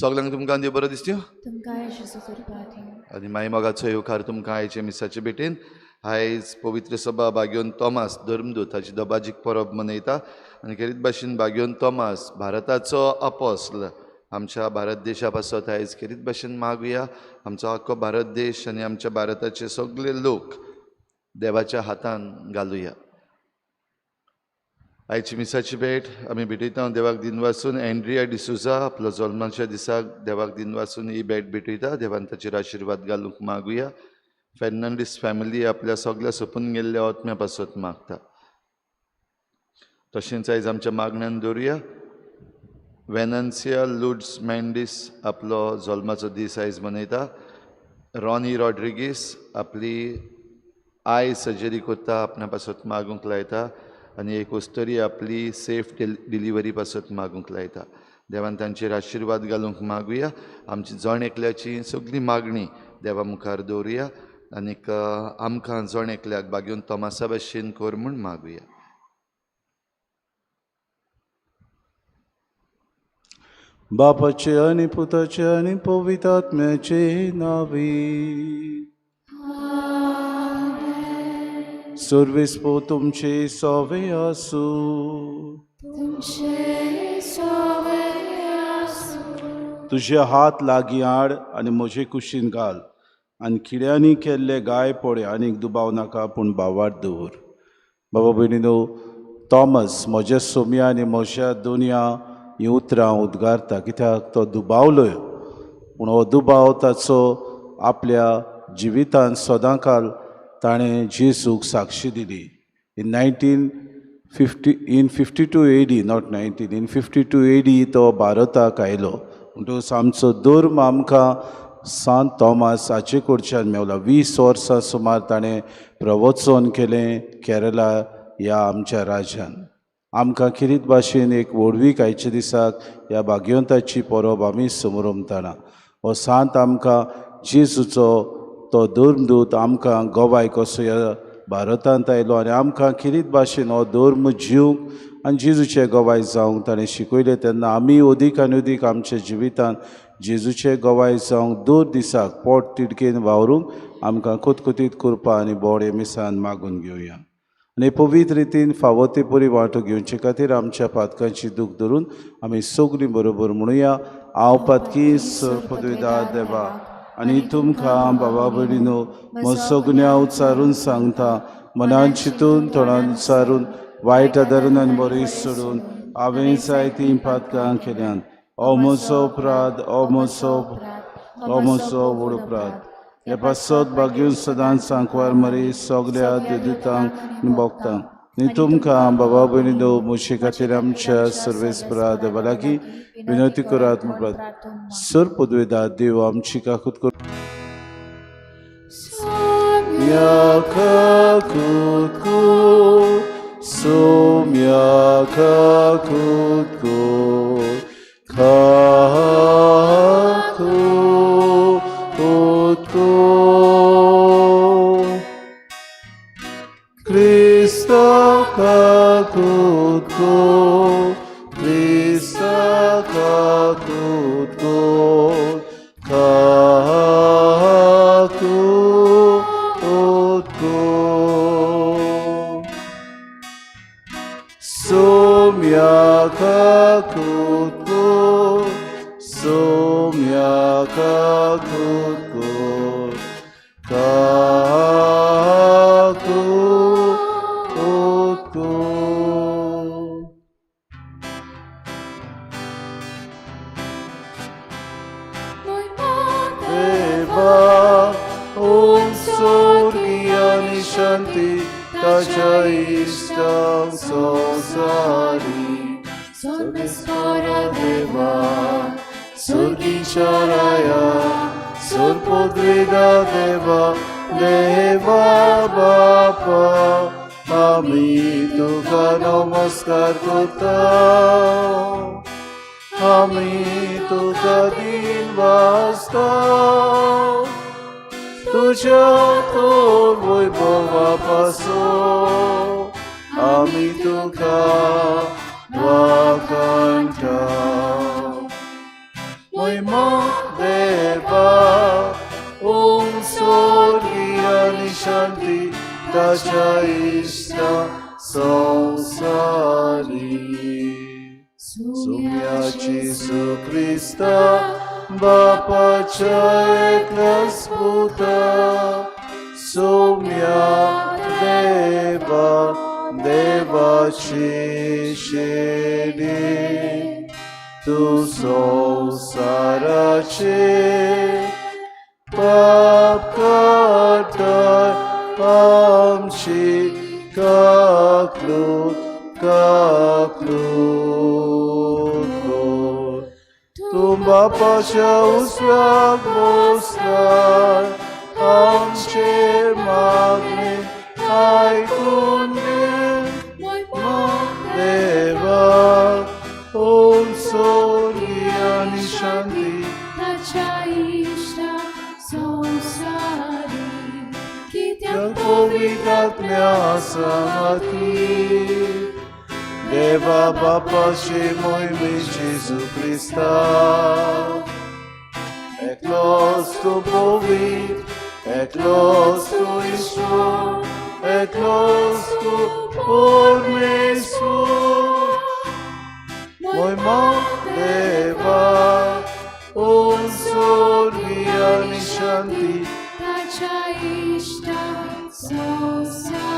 सगल्यांक तुमकां देव बरो दिसत्यो तुमकां जेजू कृपा दिवं. आनी माई मोगाचो येवकार तुमकां आयच्या मिसाचे भेटेन. आयज पवित्र सभा बाग्योन तोमास धर्मदूत हाची दबाजीक परब मनयता आनी खेरीत भाशेन बाग्योन तोमास भारताचो अपोस्ल आमच्या भारत देशा पासत आयज खेरीत भाशेन मागुया. आमचो आख्खो भारत देश आनी आमच्या भारताचे सगळे लोक देवाच्या हातान घालुया. आयची मिसाची भेट आमी भेटयता देवाक दिनवासून. एंड्रिया डिसुजा आपलो जल्माच्या दिसाक देवाक दिनवासून ही भेट भेटयता. देवान ताचेर आशिर्वाद घालूंक मागुया. फेर्नांडीस फॅमिली आपल्या सगल्या सोंपून गेल्ल्या आत्म्या पासत मागता. तशेंच आयज आमच्या मागण्यान दवरुया. वेनन्सिया लुड्स मेंडीस आपलो जल्माचो दीस आयज मनयता. रॉनी रॉड्रिगीस आपली I surgery करता आपणा पासत मागूंक लायता आनी एक उस्तरी आपली सेफ डिलिव्हरी पासत मागूंक लायता. देवान तांचेर आशिर्वाद घालूंक मागुया. आमची जण एकल्याची सगळी मागणी देवा मुखार दवरुया आनीक आमकां जण एकल्याक बागेवन तोमासा भाशेन कर म्हूण मागुया. बापाचे आनी पुताचे आनी पवित्र आत्म्याचे नांवी. सर्वेस्पो तुमचे सवे आसूं. तुजे हात लागीं हाड आनी म्हजे कुशीन घाल आनी किड्यांनी केल्ले गाय पळय आनीक दुबाव नाका पूण भावार्थ दवर. बाबा भयणीनो, थॉमस म्हज्या सोम्या आनी म्हज्या दोनया हीं उतरां उद्गारता कित्याक तो दुबावलोय पूण हो दुबाव ताचो आपल्या जिवितांत सदांकाल ताणें जेजूक साक्षी दिली. In 1950 in 52 AD, not 19, in 52 AD तो भारताक आयलो. म्हणटकूच आमचो धर्म आमकां सांत थॉमस हाचे कडच्यान मेवला. 20 वर्सां सुमार ताणें प्रवचन केलें केरला ह्या आमच्या राज्यान. आमकां खेरीत भाशेन एक व्हडवीक आयच्या दिसाक ह्या भाग्यवंताची परब आमी समरमताना हो सांत आमकां जेजूचो तो धर्मदूत आमकां गवाय कसो ह्या भारतांत आयलो आनी आमकां खेरीत भाशेन हो धर्म जिवंक आनी जेजूचे गवाय जावंक ताणें शिकयलें. तेन्ना आमी अदीक आनी अदीक आमच्या जिवितांत जेजूचे गवाय जावंक दर दिसाक पोट तिडकेन वावरूंक आमकां कुतकुतीत करपा आनी बोडे मिसान मागून घेवया आनी पवित्र रितीन फावो ते परी वांटो घेवचे खातीर आमच्या पातकांची दूख धरून आमी सगळीं बरोबर म्हणुया. हांव पातकी पदवीदार देवा आनी तुमकां बाबा भयणीनो म्हजो गुन्यांव उच्चारून सांगता. मनान चिंतून तोंडान उच्चारून वायट आदारून आनी बरी सोडून हांवें जायतीं पातकां केल्यात. हो म्हजो अपराध, हो म्हजो, हो म्हजो व्हड अपराध. हे पासत भाग्यून सदांच सांकवार मरी सगल्या देदुतांक आनी भोगतांक आनी तुमकां बाबा भयणीनो म्हजे खातीर आमच्या सर्वेस्परा देवा लागीं विनवती करात म्हण सर पदवेदार देव आमची काकूत कर. सोम्या काकूत को काकूत को क्रिस्ता काकूत को क्रिस्ता काकूत को काकूत को सोम्या काकूत को सोम्या काकूत को काकूत को. इश्टां संवसारी सोमेस्परा देवा सुर्गीच्या राया सुरपुद्रिदा देवा देवा बापा आमी तुका नमस्कार करता आमी तुका दिन वाजता तुज्या तोर वैभवा पासून आमी तुका वाखाणटा महिमा देवा ओम स्वर्गीय आनी शांती ताच्या इश्टा संवसारी सुम्या जेजू क्रिस्ता बापाच्या एकल्याच पुता सोम्या देवा देवाची शेणी तूं संवसाराचे पाप काडटाय आमची काकलूत काकलूत कर. तूं बापाच्या उजव्याक बसलाय आमचेर मागणें आयकून घे देवा ओम स्वर्गीय आनी शांती ताच्या इश्टा संवसारी कित्याक पवित्र आत्म्या सांगाती देवा बापाचे मोहिमे जेजू क्रिस्ता एकलोच तूं पवित्र एकलोच तूं ईश्वर एकलोच तूं परमेश्वर महिमा देवा ओम स्वर्गीय आनी शांती ताच्या इश्टा संवसारी.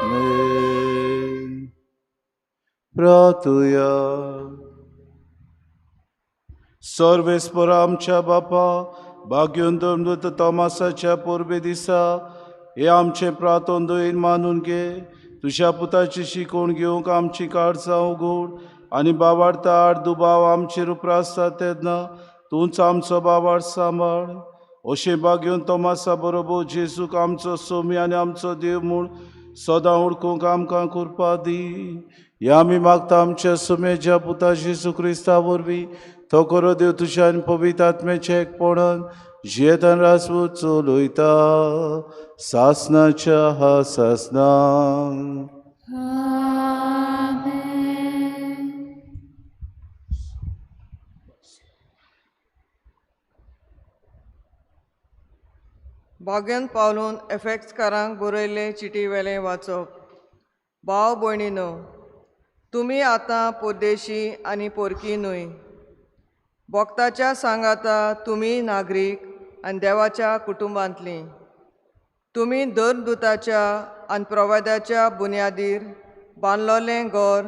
आमेन. प्रार्थुया. सर्वेस्पर आमच्या बापा भाग्योन दमृत तोमासाच्या परबे दिसा हे आमचें प्रार्थन दयेन मानून घे. तुज्या पुताची शिकवण घेवंक आमची काळजां उगड आनी बाबार्था आड दुबाव आमचेर उप्रासता तेन्ना तूंच आमचो बाबार सांबाळ. अशें भाग्योन तोमासा बरोबर जेजूक आमचो सोमी आनी आमचो देव म्हूण सदां उडकूंक आमकां कृपा दी. ह्या आमी मागता आमच्या सुमेच्या पुता जेजू क्रिस्ता वरवीं तो करो देव तुज्या आनी पवित्र आत्म्याचें एकपणान जियेतान रासवू चलयता सासनाच्या हा सासना. आमेन. भाग्यन पावलून एफेक्सकारांक बरयल्ले चिटी वेलें वाचप. भाव भयणीनो, तुमी आतां परदेशी आनी पोरकी न्हय, भक्ताच्या सांगाता तुमी नागरीक आनी देवाच्या कुटुंबांतलीं. तुमी धर्मदुताच्या आनी प्रवाद्याच्या बुन्यादीर बांदलोलें घर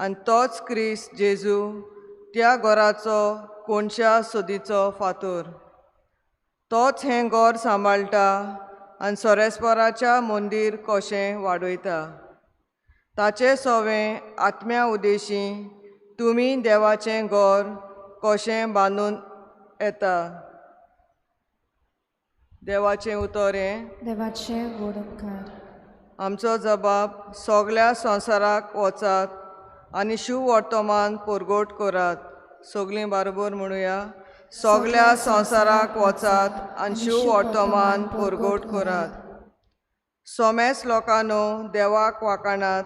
आनी तोच क्रिस्त जेजू त्या घराचो कोणशा सोदीचो फातोर. तोच हें घर सांबाळटा आनी सोरेस्पराच्या मंदीर कशें वाडयता. ताचे सोवें आत्म्या उदेशी तुमी देवाचें घर कशें बांदून येता. देवाचें उतर हें. देवाचे व्हड उपकार. आमचो जबाब सगल्या संवसाराक वचात आनी शुवर्तमान परगट करात. सगलीं बारोबर म्हणुया, सगल्या संवसाराक वचात आनी शुवर्तमान परगट करात. सोमेस लोकांनो देवाक वाखाणात,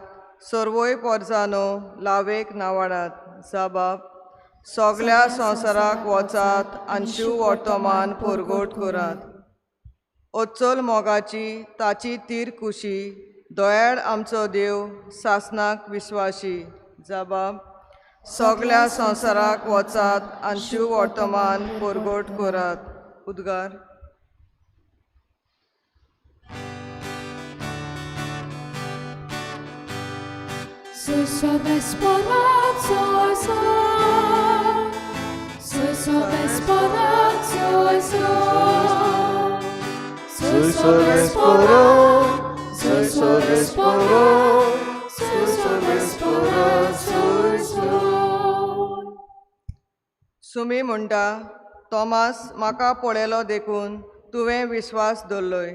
सर्वय पोरजानो लावेक नावाडात. जबाब सगल्या संवसाराक वचात आनी शुवर्तमान परगट करात. अचल मोगाची ताची तीर कुशी दयाळ आमचो देव सासनाक विस्वाशी. जबाब सगल्या संवसाराक वचात आनी शुवर्तमान परगट करात. उद्गार. Soy esperanza, soy esperanza, soy. Soy सर्वेस्पोरो, soy सर्वेस्पोरो, soy सर्वेस्पोरो, soy soy. Sumi म्हणटा, तॉमास म्हाका पळयलो देखून तुवें विस्वास दवरलोय.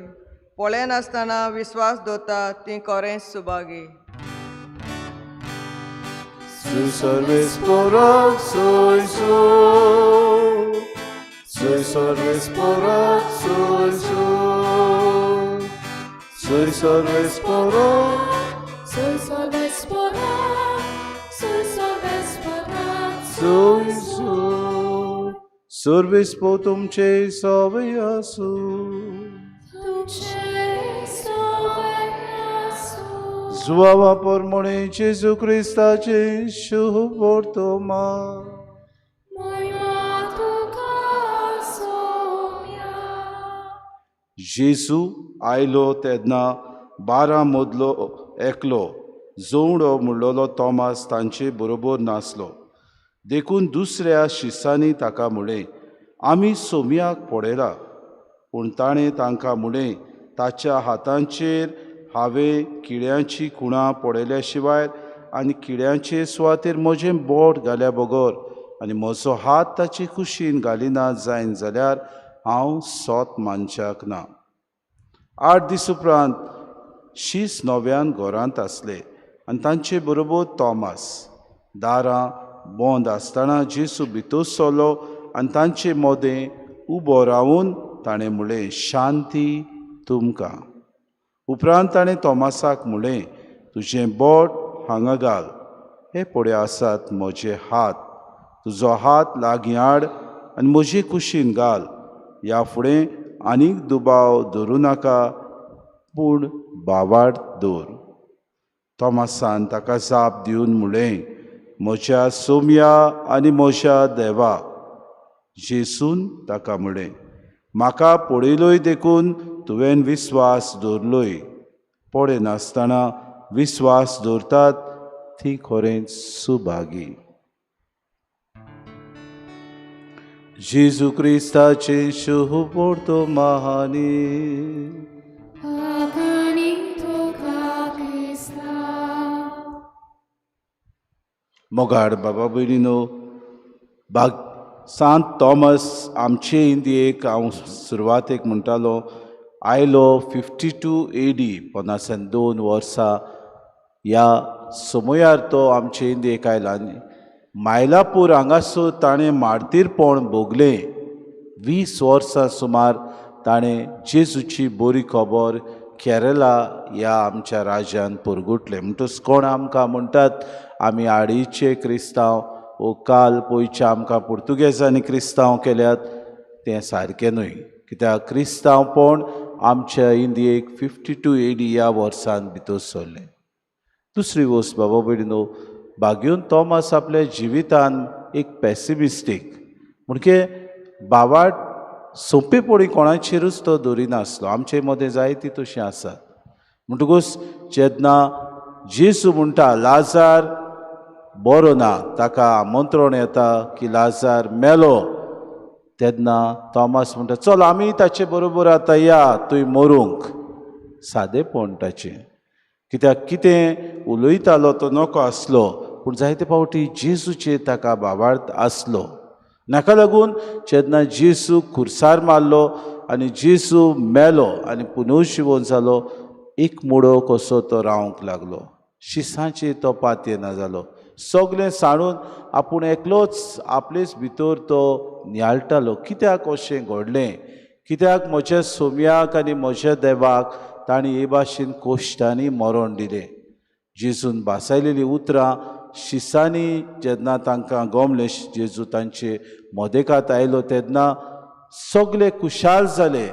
पळयनासतना विस्वास दवरता ती खरेंच Subhagi. Soy सर्वेस्पोरो, soy soy. Soy सर्वेस्पोरो, soy soy. Soy सर्वेस्पोरो, Soy सर्वेस्पोरो, soy सर्वेस्पोरो, soy soy. सर्वेस्पो तुमचे सवय आसूं. तुमचे सवय आसूं. जुवावा परमणे जेजू क्रिस्ताचे शुभ वर्तमान. मोयमा तुका सोम्या. जेजू आयलो तेन्ना 12 मदलो एकलो जोवडो म्हणलेलो तॉमास तांचे बरोबर नासलो. देखून दुसऱ्या शिसांनी ताका म्हळें, आमी सोमयाक पळयला. पूण ताणें तांकां म्हळें, ताच्या हातांचेर हांवें किड्यांची खुणां पळयल्या शिवाय आनी किड्यांचे सुवातेर म्हजें बोट घाल्या बगर आनी म्हजो हात ताचे कुशीन घालिना जायन जाल्यार हांव सोत मानच्याक ना. 8 दीस उपरांत शीस नव्यान घरांत आसले आनी तांचे बरोबर तॉमास. दारां बंद आसतना जेसू भितर सरलो आनी तांचे मदें उबो रावून ताणें म्हळें, शांती तुमकां. उपरांत ताणें तॉमासाक म्हळें, तुजें बोट हांगा घाल, हे पळय आसात म्हजे हात, तुजो हात लागीं हाड आनी म्हजे कुशीन घाल. ह्या फुडें आनीक दुबाव धरूं नाका, पूण भावार्थ दवर. तॉमासान ताका जाप दिवन म्हळें, म्हज्या सोमया आनी म्हज्या देवा. जेसून ताका म्हळें, म्हाका पळयलोय देखून तुवें विस्वास दवरलोय. पळयनासतना विस्वास दवरतात ती खरेंच सुभागी. जेजू क्रिस्ताचे शुभ वर्तमानी. आकानी तुका क्रिस्ता. मोगाड बाबा भयणीनो, बाग सांत थॉमस आमचे इंदियेक हांव सुरवातेक म्हणटालो आयलो 52 AD, 52 वर्सां ह्या समयार तो आमचे इंदियेक आयलो. आनी मायलापूर हांगासर ताणें मार्तीरपण भोगलें. 20 वर्सां सुमार ताणें जेजूची बरी खबर केरला ह्या आमच्या राज्यान परगुटलें. म्हणटकच कोण आमकां म्हणटात आमी आडीचे क्रिस्तांव वो काल पयचे आमकां पुर्तुगेजांनी क्रिस्तांव केल्यात, तें सारकें न्हय. कित्याक क्रिस्तांवपण आमच्या इंदियेक 52 AD ह्या वर्सान भितर सरलें. दुसरी वस्त बाबा भयणीनो, बागेवन तॉमास आपल्या जिवितान एक पेसिमिस्टीक म्हणजे बावाट सोंपेपणी कोणाचेरूच तो दवरिनासलो. आमचे मदें जायतीं तशीं आसात. म्हणटकूच जेन्ना जेजू म्हणटा लाजार बरो ना, ताका आमंत्रण येता की लाजार मेलो, तेन्ना तॉमास म्हणटा चल आमी ताचे बरोबर आतां या थंय मरूंक. सादेपण ताचें, कित्याक कितें उलयतालो तो नको आसलो, पूण जायते फावटी जेजूचेर ताका भावार्थ आसलो. नाका लागून जेन्ना जेजू खुर्सार मारलो आनी जेजू मेलो आनी पुनर्जिवन जालो, एक मुडो कसो तो रावंक लागलो. शिसांचेर तो पातयेना जालो. सगळें सांडून आपूण एकलोच आपलेच भितर तो नियाळटालो, कित्याक अशें घडलें, कित्याक म्हज्या सोमयाक आनी म्हज्या देवाक तांणी हे भाशेन कोश्टांनी मरण दिलें. जेजून भासायलेलीं उतरां शिसांनी जेन्ना तांकां गोमलें, जेजू तांचे मदेकात आयलो तेन्ना सगळे खुशाल जाले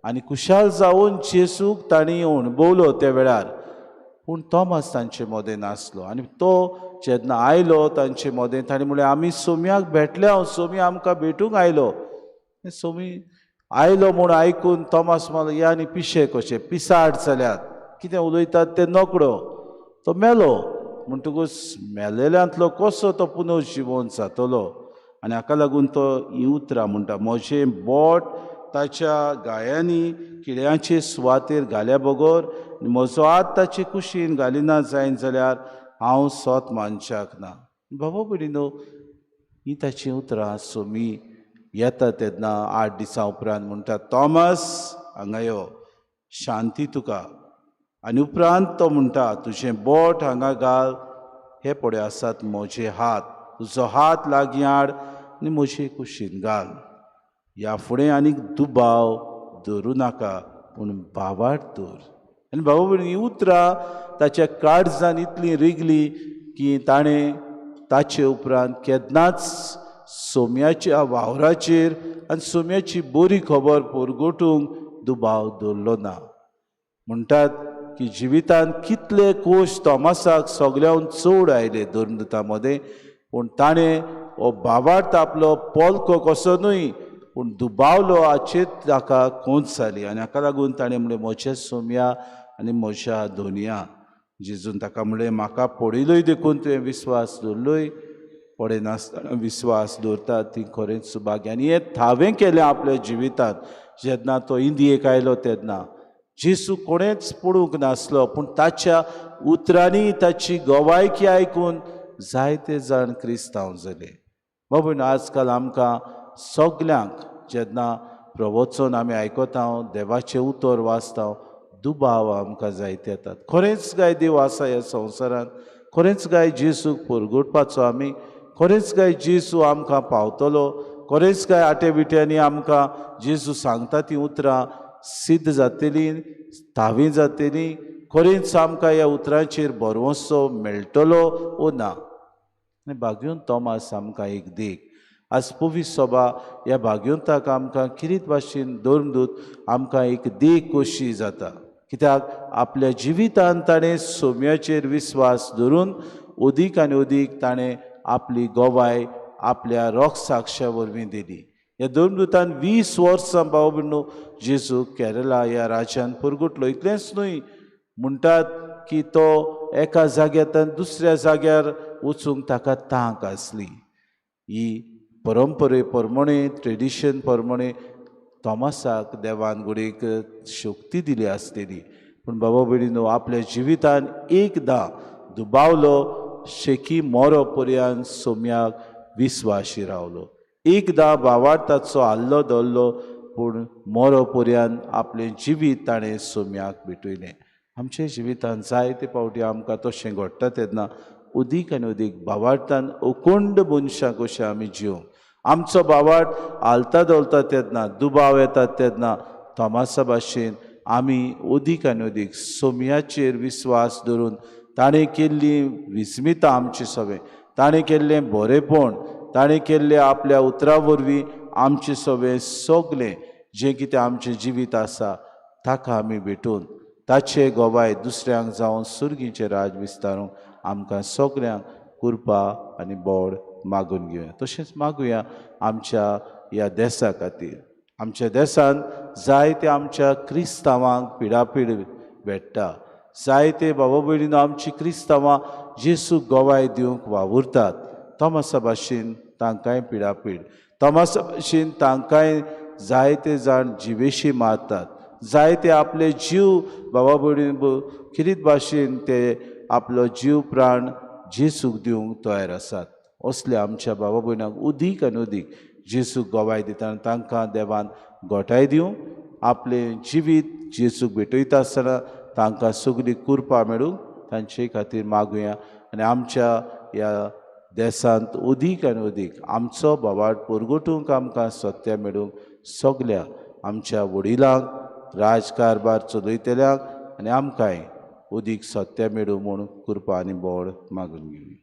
आनी खुशाल जावन जेजूक तांणी अणभवलो त्या वेळार. पूण तॉमास तांचे मदें नासलो आनी तो जेन्ना आयलो तांचे मदें ताणें म्हणलें आमी सोमयाक भेटले, हांव सोमी आमकां भेटूंक आयलो. सोमी आयलो म्हूण आयकून तॉमास म्हणलो या आनी पिशे कशे पिसाट जाल्यात, कितें उलयतात तें नकळो, तो मेलो. म्हणटकूच मेलेल्यांतलो कसो तो पुनर्जिवन जातलो. आनी हाका लागून तो हीं उतरां म्हणटा, म्हजें बोट ताच्या गायांनी किड्यांचे सुवातेर घाल्या बगर म्हजो हात ताचे कुशीन घालिना जायन जाल्यार हांव सोत मानच्याक ना. बाबा भयणीनो, ही ताचीं उतरां सोमी येता तेन्ना 8 दिसां उपरांत म्हणटा, थॉमस हांगा यो, शांती तुका. आनी उपरांत तो म्हणटा, तुजें बोट हांगा घाल, हे पळय आसात म्हजे हात, तुजो हात लागीं हाड आनी म्हजे कुशीन घाल. ह्या फुडें आनीक दुबाव धरूं नाका, पूण भावार्थ दवर. आनी बाबा भयणी, ही उतरां ताच्या काळजान इतली रिगली की ताणें ताचे उपरांत केन्नाच सोम्याच्या वावराचेर आनी सोम्याची बरी खबर परगटूंक दुबाव दवरलो ना. म्हणटात की जिवितांत कितले कोश थॉमसाक सगळ्याहून चड आयले धर्मदूता मदें, पूण ताणें हो भावार्थ आपलो पोलको कसो न्हय पूण दुबावलो हाचेर ताका कोंच जाली. आनी हाका लागून ताणें म्हणलें, म्हज्या सोम्या आनी म्हज्या दोनया. जेजून ताका म्हणलें, म्हाका पळयलोय देखून तुवें विस्वास दवरलोय, पळयनासतना विस्वास दवरता ती खरेंच सुभाग्य. आनी हें थावें केलें आपल्या जिवितांत. जेन्ना तो इंदियेक आयलो तेन्ना जेजू कोणेंच पळोवंक नासलो, पूण ताच्या उतरांनी ताची गवायकी आयकून जायते जाण क्रिस्तांव जाले. बाबा, आजकाल आमकां सगल्यांक जेन्ना प्रवचन आमी आयकता, देवाचें उतर वाचता, दुबाव आमकां जायते येतात. खरेंच काय देव आसा ह्या संवसारांत? खरेंच काय जेजूक परगटपाचो आमी? खरेंच काय जेजू आमकां पावतलो? खरेंच काय आटे बिट्यांनी आमकां जेजू सांगता ती उतरां सिद्ध जातली, थावी जातली? खरेंच आमकां ह्या उतरांचेर भरवंसो मेळटलो ओ ना? आनी भाग्योन तोमास आमकां एक देख. आज पवित्र सभा ह्या भाग्योंताक आमकां किरीत भाशेन धर्मदूत आमकां एक देख कशी जाता. कित्याक आपल्या जिवितांत ताणें सोम्याचेर विस्वास धरून अदीक आनी अदीक ताणें आपली गवाय आपल्या रोखसाक्षा वरवीं दिली. ह्या धर्मदूतान 20 वर्सां भाव भयणीनो जेजू केरला ह्या राज्यान परगटलो. इतलेंच न्हय, म्हणटात की तो एका जाग्यार दुसऱ्या जाग्यार वचूंक ताका तांक आसली. ही परंपरे प्रमाणे, ट्रेडिशन प्रमाणे थॉमसाक देवान घडयेक शक्ती दिली आसतली, पूण बाबा भयणीनो आपल्या जिवितान एकदां दुबावलो, शेकी मोरो पर्यंत सोम्याक विस्वाशी रावलो. एकदां भावार्थाचो आल्लो धरलो, पूण मोरो पर्यंत आपलें जिवीत ताणें सोम्याक भेटयलें. आमच्या जिवितान जायते फावटी आमकां तशें घडटा तेन्ना अदीक आनी अदीक भावार्थान अखंड मनशां कशें आमी जिवंक. आमचो भावार्थ हालता धोलता तेन्ना, दुबाव येतात तेन्ना थॉमसा भाशेन आमी अदीक आनी अदीक सोम्याचेर विस्वास धरून ताणें केल्ली विस्मिता आमचे सगळें, ताणें केल्लें बरेंपण, ताणें केल्लें आपल्या उतरां वरवीं आमचें सगळें सगळें जें कितें आमचें जिवीत आसा ताका आमी भेटून ताचे गवाय दुसऱ्यांक जावन सुर्गीचें राज विस्तारूंक आमकां सगळ्यांक कृपा आनी बोड मागून घेवया. तशेंच मागुया आमच्या ह्या देसा खातीर. आमच्या देसान जायते आमच्या क्रिस्तांवांक पिडापीड भेट्टा, जायते बाबा भयणीनो आमची क्रिस्तांवां जेजूक गवाय दिवंक वावुरतात. थॉमसा भाशेन तांकांय पिडापीड, थॉमसा भाशेन तांकांय जायते जाण जिवेशी मारतात, जायते आपले जीव बाबा भयणीनो किरीत भाशेन ते आपलो जीव प्राण जेजूक दिवंक तयार आसात. असले आमच्या बाबा भयणांक अदीक आनी अदीक जेजूक गवाय दिता आनी तांकां देवान गोठाय दिवं. आपलें जिवीत जेजूक भेटयता आसतना तांकां सगळी कृपा मेळूं तांचे खातीर मागुया. आनी आमच्या ह्या देसांत अदीक आनी अदीक आमचो भावार्थ परगटूंक आमकां सत्या मेळूंक सगल्या आमच्या वडिलांक, राजकारभार चलयतल्यांक आनी आमकांय अदीक सत्या मेळूं म्हूण कृपा आनी बोड मागून घेवया.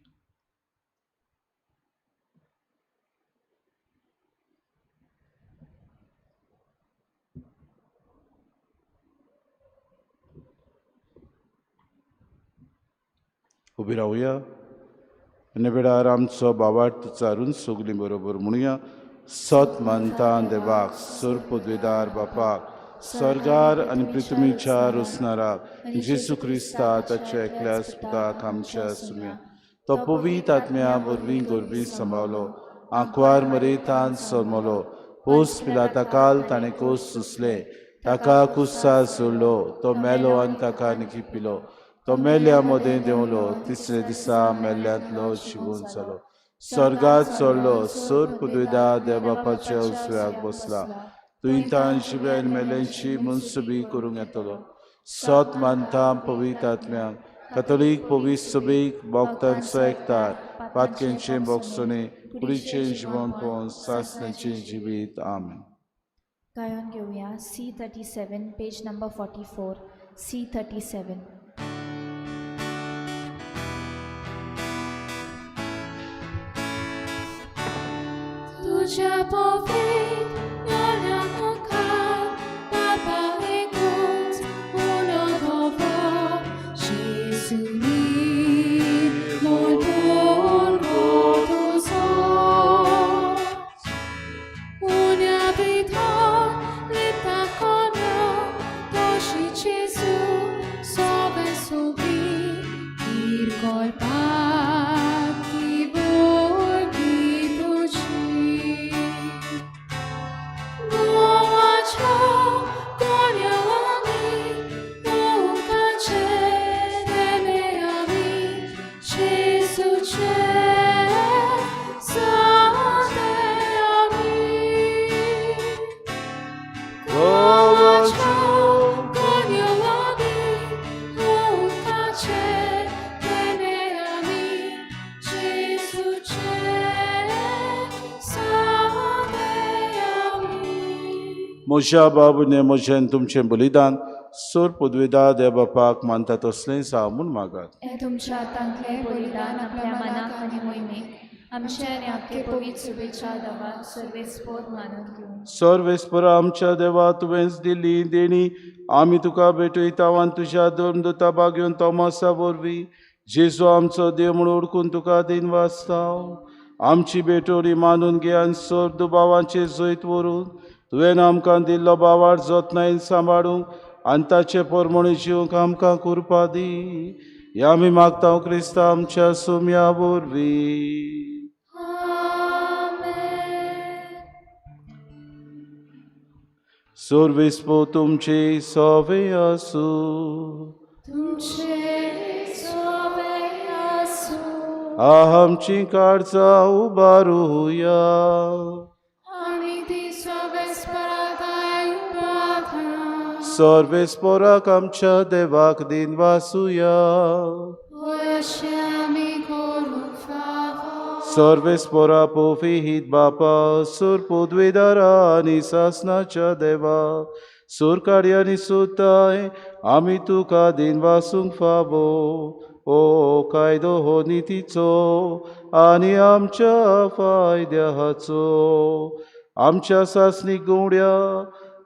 उबी रावया आनी वेळार आमचो भावार्थ चारून सगळीं बरोबर म्हणुया. सत मानता देवाक, सर पदवेदार बापाक, स्वर्गार आनी पृथ्वीच्या रोसणाराक, जेजू क्रिस्ता ताच्या एकल्या पुताक आमच्या सुम्या, तो पवित्र आत्म्या वरवीं गोरवी सांबाळलो, आंकवार मरेतान सोमलो, पोस पिलाता काल ताणें कोस सुसले, ताका कुस्सार सोडलो, तो मेलो आनी ताका निखिपिलो. तो मेल्या मदें देंवलो, तिसरे दिसा मेल्ल्यांतलो शिवून जालो, स्वर्गात चडलो, सोर पुदविदा देवबापाच्या उजव्याक बसला. तुयें शिव्यान मेल्यांची मनसुबी करूंक येतलो. सत मानता पवित्र आत्म्याक, कथोलीक पवित्र सभेक, भक्तांचो एकतार, पातकेंचें भोगसणें, कुडीचें जिवन पळोवन सासण्याचें जिवीत. आमेन. गायन घेवया C37, page number 44, C37. तुझ्या पवित्र नव्या मुखार बाबा एकूच उलो धोवो जेजूनी मोर पुर्गो तुजो उण्या भितर लिपता कोनो तशी जेजू सोबे सोबी किरकोळ पाकी भुरगीं तुजी. गोवाच्या कोण्या तुमकांचे देणे आमी जेजूचे सादे आमी. गोवाच्या कोण्या तुमकांचे देणे आमी जेजूचे सादे आमी. म्हज्या बाबूने म्हजें तुमचें बलिदान सोर पदवेदा देवबापाक मानता तसलेंच हांव म्हूण मागात. हें तुमच्या हातांतलें बलिदान आपल्या मनाक आनी मोहिमेक आमचे आनी आख्खे पवित्र सुबेच्या देवाक सर्वेस्पोर मानून घेवं. सर्वेस्परा आमच्या देवा, तुवेंच दिल्ली देणी आमी तुका भेटयता आनी तुज्या धर्मदूता बागेवन तोमासा वरवीं जेजू आमचो देव म्हूण ओळखून तुका दिन वाचता. आमची भेटवणी मानून घे आनी सोर दुबावांचेर जैत व्हरून तुवें आमकां दिल्लो बावार जतनायेन सांबाळूंक आनी ताचे परमणी जिवंक आमकां कुरपा दी. ह्या आमी मागता क्रिस्ता आमच्या सुम्या वरवीं. आमेन. सर्वेस्पो तुमचे सोवे आसूं. तुमचे सोबे आसूं. आमची काळजां उबारुया. आमी ती सोबेस्पराताय उबारता. सर्वेस्पोराक आमच्या देवाक दिन वासुया. अशें आमी करूंक फावो. सर्वेस्पोरा पोफिहीत बापा, सुर पदवेदारा आनी सासनाच्या देवा, सुरकाडी आनी सुताय आमी तुका दिन वासूंक फावो. ओ कायदो हो नितीचो आनी आमच्या फायद्याचो. आमच्या सासणीक गवड्या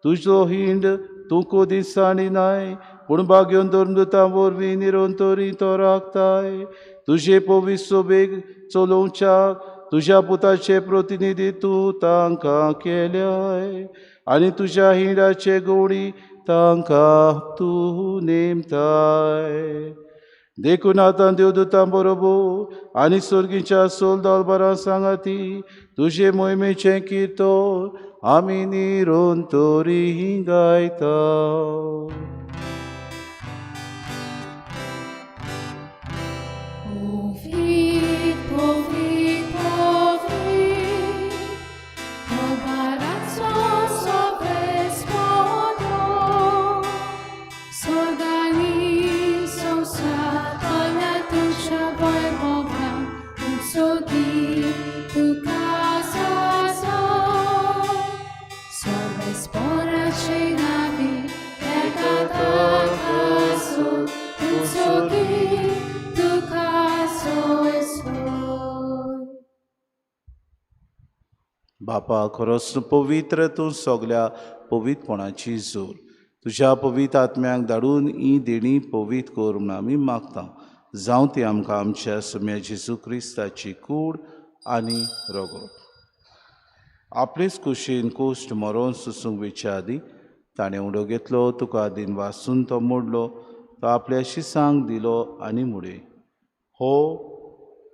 तुजो हिंड तूं कोदी साणी नाय, पूण बागेवन धर्मदुतां वरवीं निरंतरी तो राखताय. तुजे पवित्र सोबेक चलोवच्याक तुज्या पुताचे प्रतिनिधी तूं तांकां केल्याय आनी तुज्या हिंडाचे गोडी तांकां तूं नेमताय. देखून आतां देवदूतां बरोबर आनी सर्गीच्या सोल दलबरां सांगाती तुजे मोहिमेचें किर्तन आमी निरंतरी गायता. Povit, povit, povit, Obarazzo sovrespoto, Sorgani sosa, tolla tuša vojvova, Usogi tuka soso, Sorvespora cenavi, Ecatakaso, Usogi tuka soesoi. बापा, खरोच तूं पवित्र, तूं सगल्या पवित्रपणाची जोर. तुज्या पवित्र आत्म्याक धाडून ही देणी पवित्र कर म्हूण आमी मागता. जावं ती आमकां आमच्या सम्या जेजू क्रिस्ताची कूड आनी रगत. आपलेच कुशीन कोश्ट मरोन सुसूंक वेच्या आदीं ताणें उडो घेतलो, तुका दिन वासून तो मोडलो, तो आपल्या शिसांक दिलो आनी मुडे, हो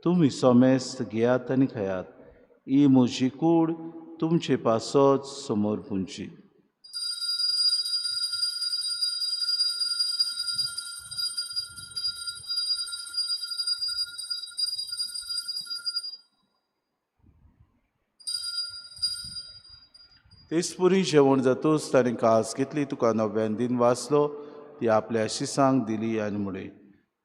तुमी सोमेस्त घेयात आनी खायात, ही म्हजी कूड तुमचे पासत समोर पुंची. तेचपुरी जेवण जातूच ताणें कास घेतली, तुका नव्यान दिन वाचलो, ती आपल्या शिसांक दिली आनी म्हळें,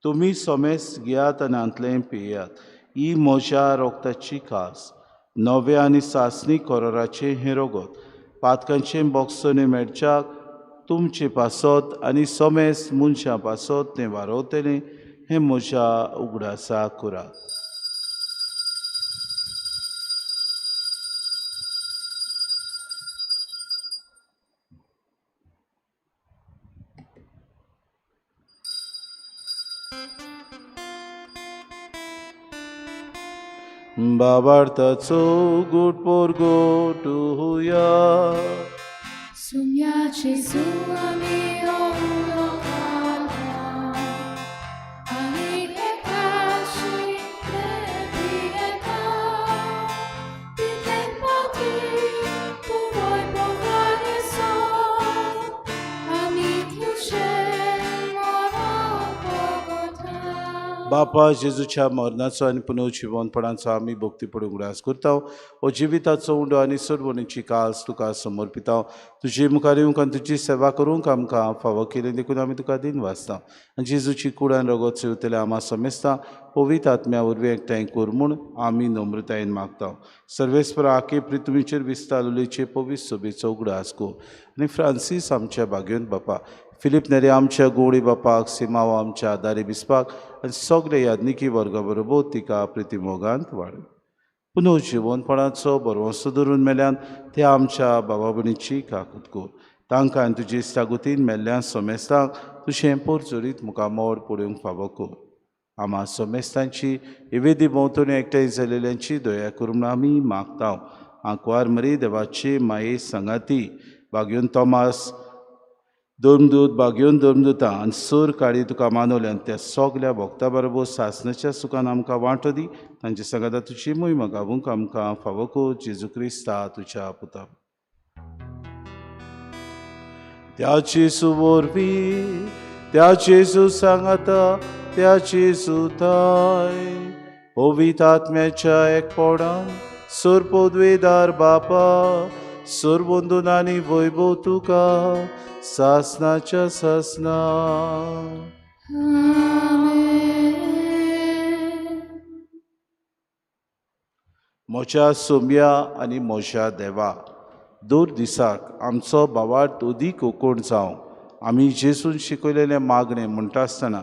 तुमी सोमेस घेयात आनी हांतलें पियात, ही म्हज्या रोगताची कास, नव्या आनी सासणी कोरोराचें हें रोगत, पातकांचें बोगसणें मेळच्याक तुमचे पासत आनी सोमेस मनशां पासत तें वारवतलें, हें म्हज्या उगडासा करात. बाबार्थाचो गुट पोरगोटुया सुम्या जेजू आमी उलो घालता आनी एकाशी पियेता तितलें पावटी तूं पोगारेसो आमी तुजें मरण भोगता. बापा जेजूच्या मरणाचो आनी पुनर्जिवनपणाचो आमी भक्तीपण उगडास करता. हो जिविताचो उंडो आनी सोडवणीची कास तुका समर्पिता. तुजे मुखार येवंक आनी तुजी सेवा करूंक आमकां फावो केली देखून आमी तुका दिन वाचता. आनी जेजूची कुडान रगत सेवतले आमा समेस्ता पवित्र आत्म्या वरवीं एकठांय कर म्हूण आमी नम्रतायेन मागता. सर्वेस्पर आके पृथ्वीचेर विस्तारलेचे पवित्र सोबेचो उगडास कर आनी फ्रांसीस आमच्या भाग्योन बापा, फिलीप नेरी आमच्या गोवळी बापाक, सिमाव आमच्या आदारी बिस्पाक आनी सगळे याज्ञिकी वर्गा बरोबर तिका प्रितीमोगांत वाड. पुनर्जिवनपणाचो बरवंसो धरून मेल्यान ते आमच्या बाबा भयणीची काकूत कर. तांकां आनी तुजी इश्टागतीन मेल्ल्या सोमेस्तांक तुजें पोरचोरीत मुखामोड पळोवंक फावो कर. आमा सोमेस्तांची इवेदी भोंवतणी एकठांय जाल्ल्यांची दया करून आमी मागता. आंकवार मरी देवाची माये सांगाती बागयोन तोमास धर्मदूत बागयोन धर्मदूतां आनी सोर काळी तुका मानवल्या आनी त्या सगल्या भक्ता बरोबर सासणाच्या सुखान आमकां वांटो दी. तांचे सांगाता तुजी मोहिमा गावूंक आमकां फावो कर. जेजू क्रिस्ता तुज्या पुता. त्या जेजू वरवीं, त्या जेजू सांगाता, त्या जेजू थाय पवित्र आत्म्याच्या एकपणान सोर पदवेदार बापा, सोर बंधून आनी वैभव तुका सासनाच्या सासना. म्हज्या सोम्या आनी म्हज्या देवा, दर दिसाक आमचो भावार्थ अदीक उकोण जावं. आमी जेजून शिकयलेलें मागणें म्हणटा आसतना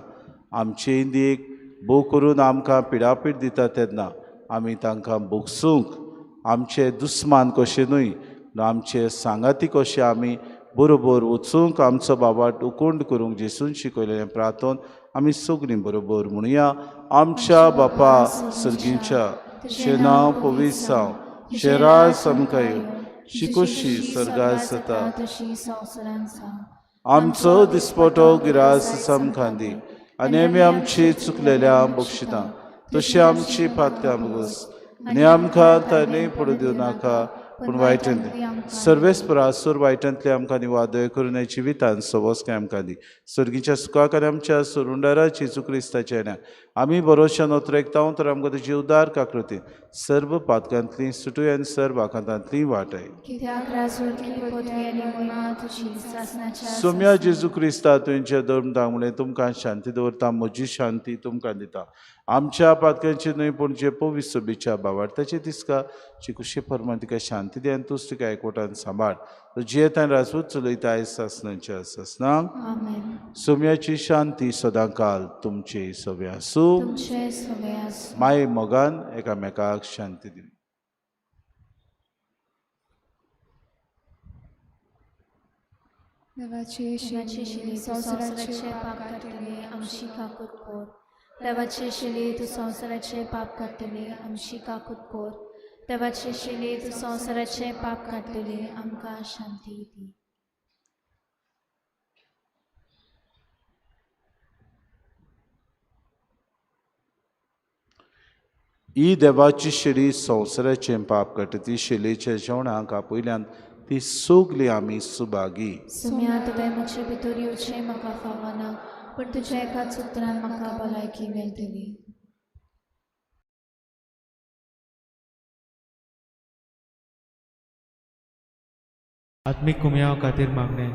आमचे इंदीक भोव करून आमकां पिडापीड दिता तेन्ना आमी तांकां भोगसूंक आमचे दुस्मान कशें न्हय, आमचे सांगाती कशें आमी बरोबर वचूंक आमचो बाबाट उकोंड करूंक जेजून शिकयलेलें प्रार्थन आमी सगळीं बरोबर म्हणुया. आमच्या बापा सर्गीच्या, तुजें नांव पवित्र जावं, तुजें राज आमकां येवं, शिकोशी स्वर्गार जाता तशी संवसारांत जावं. आमचो दिसपटो गिरास आमकां दी आनी आमी आमची चुकलेल्या बक्षितां तशी आमची पातकां भोगस आनी आमकां ताणें पडूं दिवं नाका, पूण वायटांतले सर्वेस्परा सूर वायटांतले आमकां निवादय करून जिवितान सवस काय आमकां दी. सर्गीच्या सुखाक आनी आमच्या सोरुंडारा जेजू क्रिस्ताच्या येण्या आमी बरोवच्या नोत्रेकता तर आमकां तुजी उदार काकृती सर्व पातकांतली सुटूय आनी सर्व आकांतांतली वाटय. कित्याक राजवटकी पदवी आनी मोहिमा तुजी सासणाच्या सोम्या जेजू क्रिस्ता तुमच्या धर्म म्हणलें तुमकां शांती दवरता, म्हजी शांती तुमकां दिता. आमच्या पातकांची न्हय पूण जे पवित्र सोबीच्या भावार्थाचे दिसका जी कुशी प्रमाण तिका शांती दी आनी तूच तिका एकवटान सांबाळ. जियेतान राजवट चलयता आयज सासणाच्या सासणाक. आमेन. सोम्याची शांती सदांकाल तुमचे सवे आसूं. तुमचे सवे आसूं. माये मोगान एकामेकाक शांती दिवं. देवाची देवाची शिली शिली तूं संवसाराचे संवसाराचे पाप पाप काडटली काडटली आमची काकूत कोर. देवाची शिली तूं संवसाराचे पाप काडटली आमची काकूत कोर. देवाची शिली तूं संवसाराचे पाप काडटली आमकां शांती दी. ही देवाची शेली संवसाराचें पाप काडटा. ती शेलेच्या जेवणाक आपयल्यान ती सगली आमी सुभागी. सुम्या तुवें म्हजे भितर येवचें म्हाका फावना, पूण तुज्या एकाच उतरान म्हाका भलायकी मेळटली. आत्मीक कुमयाव खातीर मागणें.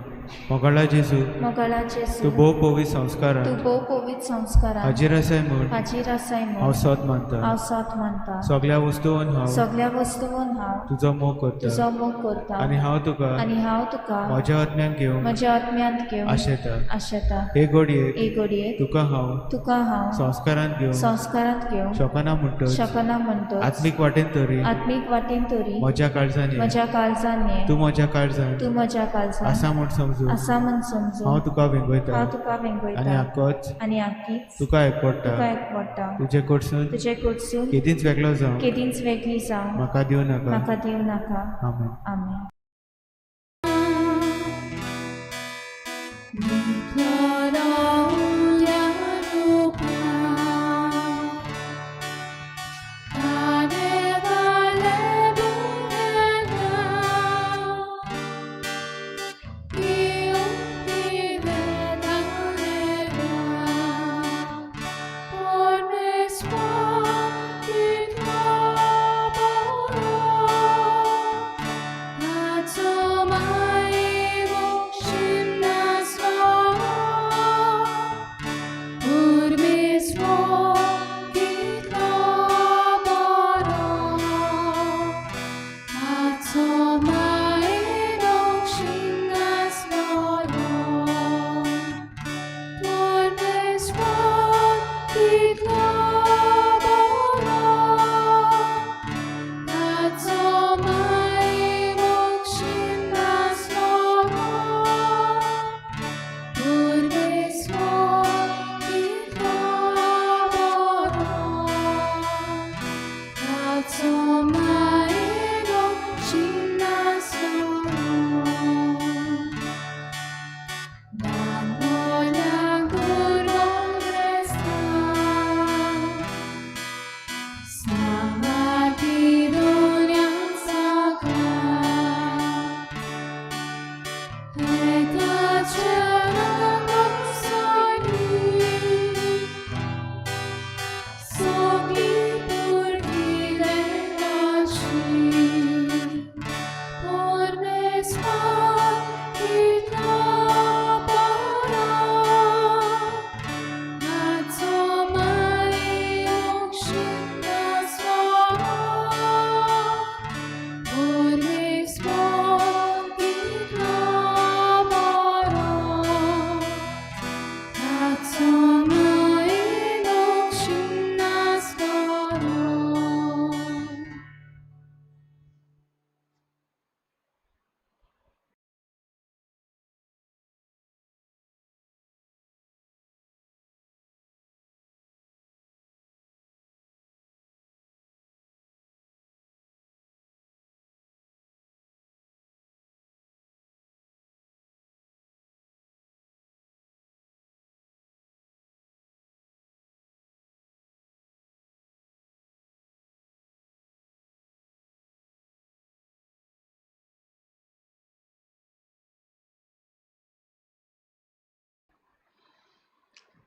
मोगाळा जेजू, मोगाळा जेजू, तूं भोव पवित्र संस्कारान तूं भोव पवित्र संस्कारान हाजीर आसाय म्हूण हाजीर आसाय हांव म्हूण सोद मानता. हांव सोद मानता. सगल्या वस्तून हांव सगल्या वस्तून हांव तुजो मोग करता तुजो मोग करता आनी हांव तुका आनी हांव तुका म्हज्या आत्म्यान घेवंक म्हज्या आत्म्यांत घेवन आशेता. आशेता. हे घडयेक हे घडयेक तुका हांव तुका हांव संस्कारांत घेवंक संस्कारांत घेवंक शकना म्हणटच शकना म्हणटच आत्मीक वाटेन तरी आत्मीक वाटेन तरी म्हज्या काळजान ये. म्हज्या काळजान ये. तूं म्हज्या काळजान तूं म्हज्या काळजान आसा म्हूण समजून आसा म्हूण समजून हांव तुका वेंगयता हांव तुका आनी वेंगयता आकोच आनी आकीच तुका एकवडटा. तुका एकवडटा. तुजे कडसून तुजे कडसून केदींच वेगळो जावं केदींच वेगळी जावं म्हाका दिवं नाका. म्हाका दिवं नाका. आमेन. आमेन.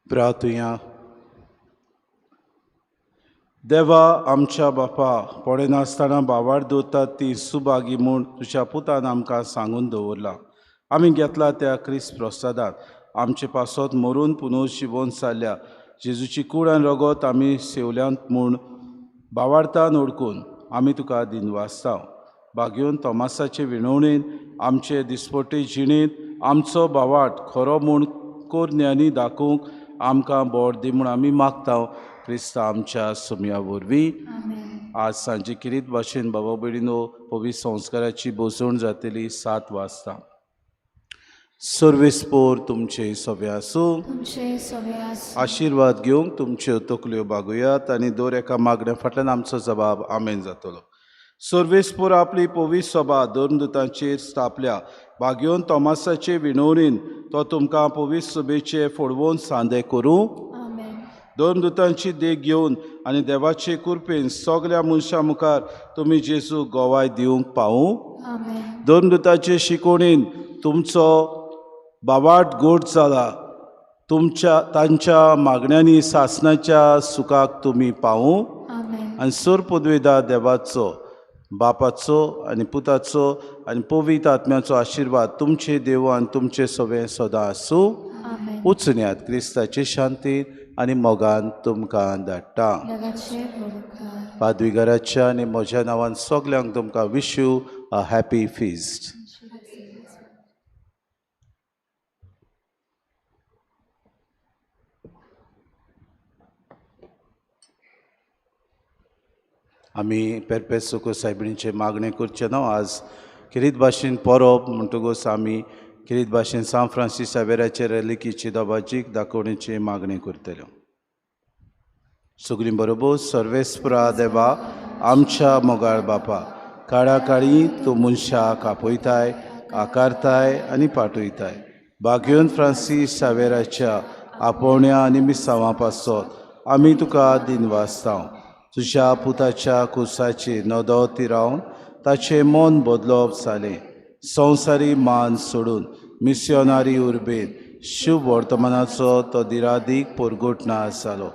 प्रार्थुया. देवा आमच्या बापा, पळयनासतना बावार दवरतात ती सुभागी म्हूण तुज्या पुतान आमकां सांगून दवरला. आमी घेतला त्या क्रिस्त प्रसादात आमचे पासत मरून पुनव शिवोन सारल्या जेजूची कूड आनी रगत आमी सेवल्यांत म्हूण बावार्थान ओडकून आमी तुका दिनवासता. बागेवन तोमासाचे विणवणेन आमचे दिसपट्टे जिणेंत आमचो बावाट खरो म्हूण कोर ज्ञानी दाखोवंक आमकां बोर दी म्हूण आमी मागता क्रिस्ता आमच्या सुमया वरवीं. आज सांजे किरीत भाशेन बाबा भयणीनो पवित्र संस्काराची बसवण जातली 7 वाजता. सर्वेस्पोर तुमचे सवे आसूं. तुमचे सवे आसूं. आशिर्वाद घेवंक तुमच्यो तकल्यो बागोयात आनी दर एका मागण्या फाटल्यान आमचो जबाब आमेन जातलो. सर्वेस्पोर आपली पवित्र सभा धर्मदूतांचेर स्थापल्या. बागेवन तोमासाचे विणवणीन तो तुमकां पवित्र सभेचे फोडवोन सांदे करूं. आमेन. दोन दुतांची देख घेवन आनी देवाचे कृपेन सगल्या मनशां मुखार तुमी जेजू गोवाय दिवंक पावूं. आमेन. दोन दुताचे शिकवणीन तुमचो बावाट गोड जाला. तुमच्या तांच्या मागण्यांनी सासणाच्या सुखाक तुमी पावूं. आमेन. आनी सोर पदवेदा देवाचो, बापाचो आनी पुताचो आनी पवित्र आत्म्याचो आशिर्वाद तुमचे देव आनी तुमचे सगळें सदां आसूं. आमेन. वचुन्यात क्रिस्ताचे शांतीन आनी मोगान तुमकां धाडटा. देवाचे व्हड उपकार. पादविगाराच्या आनी म्हज्या नांवान सगल्यांक तुमकां wish you a happy feast. आमी पेरपेस सुको सायबिणीचें मागणें करचें न्हू. आज खेरीत भाशेन परब म्हणटकूच आमी खेरीत भाशेन सांत फ्रांसीस सावेराचे रेलिकीची दबाजीक दाखोवणेची मागणी करतले. सगळीं बरोबर. सर्वेस्परा देवा, आमच्या मोगाळ बापा, काळा काळी तूं मनशाक आपयताय, आकारताय आनी पाठयताय. बागयोन फ्रांसीस सावेराच्या आपोवण्या आनी मिसांवां पासत आमी तुका दिनवासता. तुज्या पुताच्या कुसाची नदो तिरावन ताचें मन बदलप जालें. संवसारी मान सोडून मिसियोनारी उर्बेन शुभ वर्तमानाचो तो दिरादीक परगटना जालो.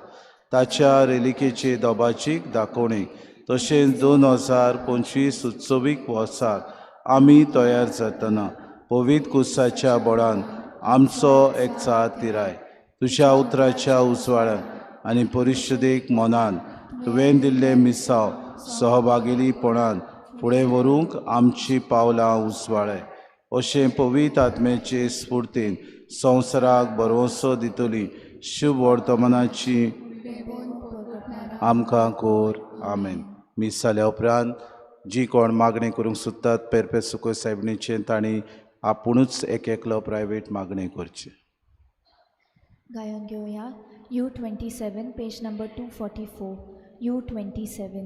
ताच्या रेलिकेचे दोबाचीक दाखोवणेक तशेंच 2025 उत्सवीक वर्साक आमी तयार जातना पवित्र कुसाच्या बळान आमचो एकचार तिराय. तुज्या उतराच्या उजवाडान आनी परिशदेक मनान तुवें दिल्लें मिसांव सहभागीपणान फुडें व्हरूंक आमचीं पावलां उजवाडाय. अशें पवित्र आत्म्याचे स्फुर्तीन संवसाराक भरवंसो दितली शुभ वर्तमानाची आमकां कोर. आमेन. मीस जाल्या उपरांत जी कोण मागणें करूंक सोदतात पेरपे सुको सायबिणीचें, तांणी आपुणूच एक एकलो प्रायवेट मागणें करचें. गायन घेवया U 27, page number 244, U 27.